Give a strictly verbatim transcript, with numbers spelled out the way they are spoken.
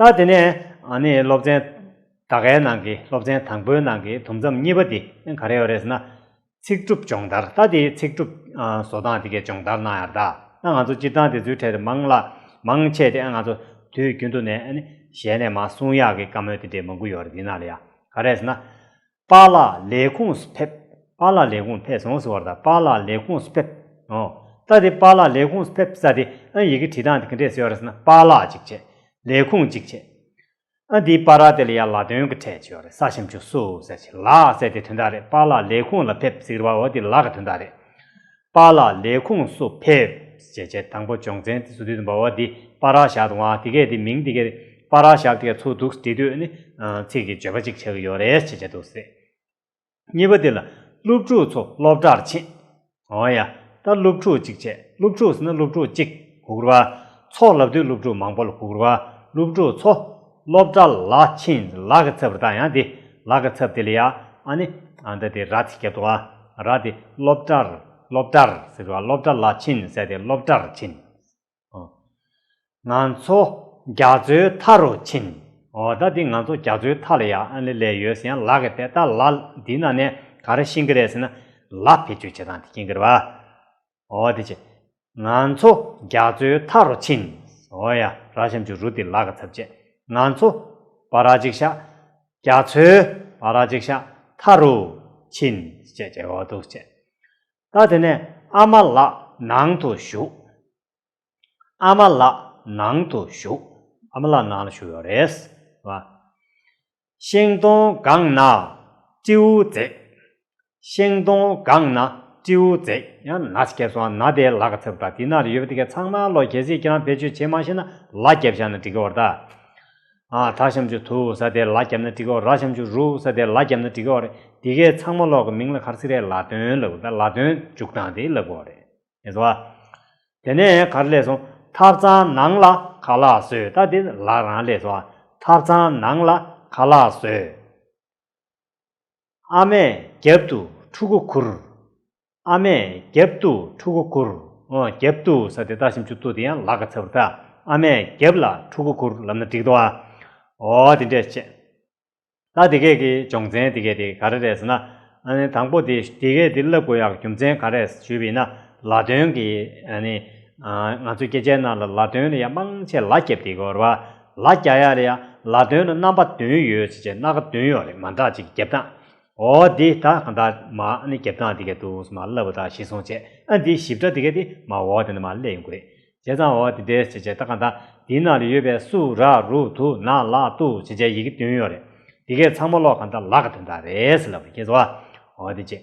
ད་དེ་ནས་ཨ་ནི་སློབ་ཚན་ད་གའི་ནང་གི་སློབ་ཚན་དང་པོའི་ནང་གི་དུམ་མཚམས་གཉིས་པ་དེ་ག་རེ་ཡོད་རེད་ཟེར་ན། ཚིག་གྲུབ་སྦྱོང་བརྡར། ད་དེ་ཚིག་གྲུབ་ཨ་བཟོ་སྟངས་དེ་གའི་སྦྱོང་བརྡར་གནང་ཡག་རེད་ད། ད་ང་ཚོ་སྤྱིར་བཏང་དེ་ཚོའི་གྲས་དེ་མང་ལ་མང་ཆེ་དེ་ང་ཚོ་དུས་རྒྱུན་དུ་ནས་ཨ་ནི་ཞལ་ནས་མར་གསུང་ཡག་གི་བཀའ་མོལ་དེ་འདྲས་མང་པོ་ཡོད་རེད། དེ་ནང་ལ་ཡ་ག་རེ་ཟེར་ན། པཱ་ལགས་ལས་ཁུངས་སུ་ཕེབས། པཱ་ལགས་ལས་ཁུངས་ཕེབས་སོང་ཟེར་བ་རེད་ད། པཱ་ལགས་ལས་ཁུངས་སུ་ཕེབས། ཨོ། ད་དེ་པཱ་ལགས་ལས་ཁུངས་སུ་ཕེབས་ཟེར་དེ་ཨ་ཡི་གེ་བྲིས་སྟངས་དེ་ག་འདྲས་ཟེར་བ་རེད་ཟེར་ན། པཱ་ལགས་གཅིག་བྱས། ལས་ཁུངས་གཅིག་བྱས། ཨ་འདིའི་པ་ར་དེ་ལ་ཡང་ལ་དོན་གྱི་ཕྲད་ཅིག་ཡོད་རེད། ས་ཞབས་ཀྱུ་སུ་ཟེར་ཅིག། ལགས་ཟེར་དེ་དོན་དག་རེད། པཱ་ལགས་ལས་ཁུངས་ལ་ཕེབས་ཟེར་བ་འོ་དེ་ལགས་ཀྱི་དོན་དག་རེད། པཱ་ལགས་ལས་ཁུངས་སུ་ཕེབས་ཞེས་བྱས། དང་པོ་སྦྱོང་ཚན་དེ་བཟོ་དུས་དུམ་པ་འོ་དེ་པ་ར་བཞག་འདུག་ཨ། དེ་གས་དེ་མིང་དེ་གས་པ་ར་བཞག་དེ་གས་ཚུར་འདུག་བྲིས་དུས་ནི་ཚིག་གི་བརྗོད་པ་གཅིག་ཆགས་ཀྱི་ཡོད་རེད་ཞེས་བྱས་འདུག་ཟེར། གཉིས་པ་དེ་ལ་སློབ་ཕྲུག་ཚོ་སློབ་གྲྭར་ཕྱིན། འོ་ཡ། ད་སློབ་ཕྲུག་གཅིག་བྱས། སློབ་ཕྲུག་ཟེར་ན་སློབ་ཕྲུག་གཅིག་གོ་དགོས་རེད་པ། ཚོ་ལབ་དུས་སློབ་ཕྲུག་མང་པོ་ལ་གོ་དགོས་རེད་པ། སློབ་ཕྲུག་ཚོ་སློབ་གྲྭ་ལ་ཕྱིན། ལ་གི་ཚབ་རེད་ད། ཡང་དེ་ལ་གི་ཚབ་དེ་ལ་ཡ་ཨ་ནི་ཨ་ད་དེ་ར་དེ་རྒྱབ་འདུག་ཨ། ར་དེ་སློབ་གྲྭར། སློབ་གྲྭར་ཟེར་བ། སློབ་གྲྭ་ལ་ཕྱིན་ཟེར་དེ་སློབ་གྲྭར་ཕྱིན། ཨོ། ང་ཚོ་རྒྱ་མཚོའི་མཐའ་རུ་ཕྱིན། ཨོ་ད་དེ་ང་ཚོ་རྒྱ་མཚོའི་མཐའ་ལ་ཡ་ཨ་ནི་སླེབས་ཡོད་ཟེར། ཡང་ལ་གི་དེ་ད་ལ་འདི་ནང་ནས་ག་རེ་ཤེས་ཀྱི་རེད་ཟེར་ན། ལ་བེད་སྤྱོད་བྱེད་སྟངས་དེ་མཁྱེན་གྱི་རེད་པ། འོ་དེ་བྱས། ང་ཚོ་རྒྱ་མཚོའི་མཐའ་རུ་ཕྱིན། འོ་ཡ། ར་ཞབས་ཀྱུ་རུ་དེ་ལ་གི་ཚབ་བྱས། ང་ཚོ་པ་ར་གཅིག་བཞག། རྒྱ་མཚོའི་པ་ར་གཅིག་བཞག། མཐའ་རུ་ཕྱིན་ཞེས་བྱས། འོ་འདུག་བྱས། ད་དེ་ནས་ཨ་མ་ལགས་ནང་དུ་བཞུགས། ཨ་མ་ལགས་ནང་དུ་བཞུགས། ཨ་མ་ལགས་ནང་ལ་བཞུགས་ཡོད་རེད་པ། ཤིང་སྡོང་སྒང་ན་སྤྲེའུ་འཛེགས། ཤིང་སྡོང་སྒང་ན་སྤྲེའུ་འཛེགས། ཡང་ན་ཞིག་བརྒྱབ་སོང་། ན་དེ་ལ་གི་ཚབ་རེད་ད། དེ་ནང་ལ་ཡོད་པ་དེ་གས་ཚང་མ་ལོ་གལ་སྲིད་ཁྱེད་རང་བེད་སྤྱོད་བྱེད་མ་ཤེས་ན་ལ་བརྒྱབ་བཞག་ན་འགྲིག་གི་ཡོད་རེད་ད། ཨ་ད་ཞབས་ཀྱུ་དུ་ཟེར་དེ་ལ་བརྒྱབ་ན་འགྲིག་གི་ཡོད་རེད། ར་ཞབས་ཀྱུ་རུ་ཟེར་དེ་ལ་བརྒྱབ་ན་འགྲིག་གི་ཡོད་རེད། དེ་གས་ཚང་མ་ལོ་གི་མིང་ལ་ག་རེ་ཟེར་རེད། ལ་དོན་ལབ་དགོས་ད། ལ་དོན་འཇུག་སྟངས་དེ་ལབ་དགོས་རེད། ཡིན་སོང་ཨ། དེ་ནས་ག་རེ་སླེབས་སོང་། ཐབ་ཚང་ནང་ལ་ཁ་ལག་བཟོས། ད་དེ་ལ་རང་སླེབས་སོང་ཨ། ཐབ་ཚང་ནང་ལ་ཁ་ལག་བཟོས། ཨ་མས་རྒྱབ་ཏུ་ཕྲུ་གུ་ཁུར། ཨ་མས་རྒྱབ་ཏུ་ཕྲུ་གུ་ཁུར། ཨོ་རྒྱབ་ཏུ་ཟེར་དེ་ད་ཞབས་ཀྱུ་ཏུ་དེ་ཡང་ལ་གི་ཚབ་རེད་ད། ཨ་མས་རྒྱབ་ལ་ཕྲུ་གུ་ཁུར་ལབ་ན་འགྲིག་འདུག་ཨ། ཨོ་དེ་འདྲས་བྱས། ད་དེ་གས་ཀྱི་སྦྱོང་ཚན་དེ་གས་དེ་ག་རེ་རེད་ཟེར་ན། ཨ་ནི་དང་པོ་དེ་དེ་གས་དེ་བསླབ་དགོས་ཡག་རྒྱུ་མཚན་ག་རེ་ཞུས་པ་ཡིན་ན། ལ་དོན་གྱི་ཨ་ནི་ང་ཚོའི་སྐད་ཆའི་ནང་ལ་ལ་དོན་ལ་ཡང་མང་ཆེ་ལ་རྒྱབ་བསྡད་ཀྱི་ཡོད་རེད་པ། ལ་རྒྱག་ཡག་ལ་ཡང་ལ་དོན་ལ་རྣམ་པ་བདུན་ཡོད་ཟེར་བྱས། སྣ་ཁ་བདུན་ཡོད་རེད། མ་འདྲ་ཅིག་རྒྱབ་སྟངས། འོ་འདི་ད་གང་ལྟར་མ་ཨ་ནི་རྒྱབ་སྟངས་དེ་གས་འདུག་མ་བསླབ་པ་དང་གཞི་བཟུང་བྱས། ཨ་འདིའི་ཞིབ་ཕྲ་དེ་གས་དེ་མ་འོ་དེ་ནས་མ་སླེབས་ཡོང་གི་རེད། བྱས་ཙང་འོ་དེ་འདྲས་བྱས་བྱས་ད་གང་ལྟར་དེའི་ནང་ལ་ཡོད་པའི་སུ་ར་རུ་དུ་ན་ལ་ཏུ་བྱས་བྱས་ཡི་གེ་བདུན་ཡོད་རེད། དེ་གས་ཚང་མ་ལོག་གང་ལྟར་ལ་གི་དོན་དག་རེད་ཟེར་ལབ་པ་རེད། ཁྱེད་ཚོ་ཨ། འོ་དེ་བྱས།